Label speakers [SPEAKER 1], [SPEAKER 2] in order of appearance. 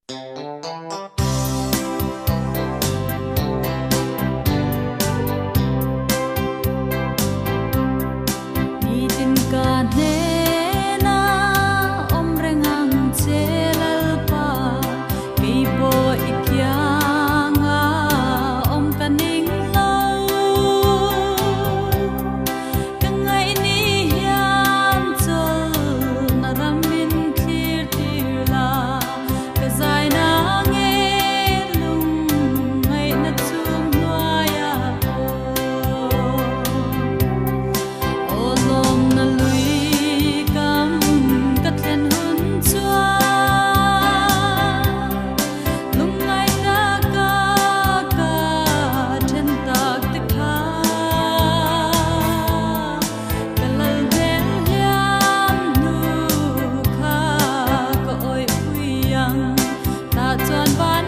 [SPEAKER 1] Nitin ka hnena awm reng ang che Lalpa, kei pawh i kianga awm ka ning lo. Ka ngaih ni hian chawlhna ram min thlir tir la, ka zai na nge lung ngaihna chhung hnuaiah pawh. Aw lawmna lui kam ka thlen hun chuan lungngai taka ka then tak te kha ka lal hmel hliam hnu kha ka awih pui ang tah chuan van.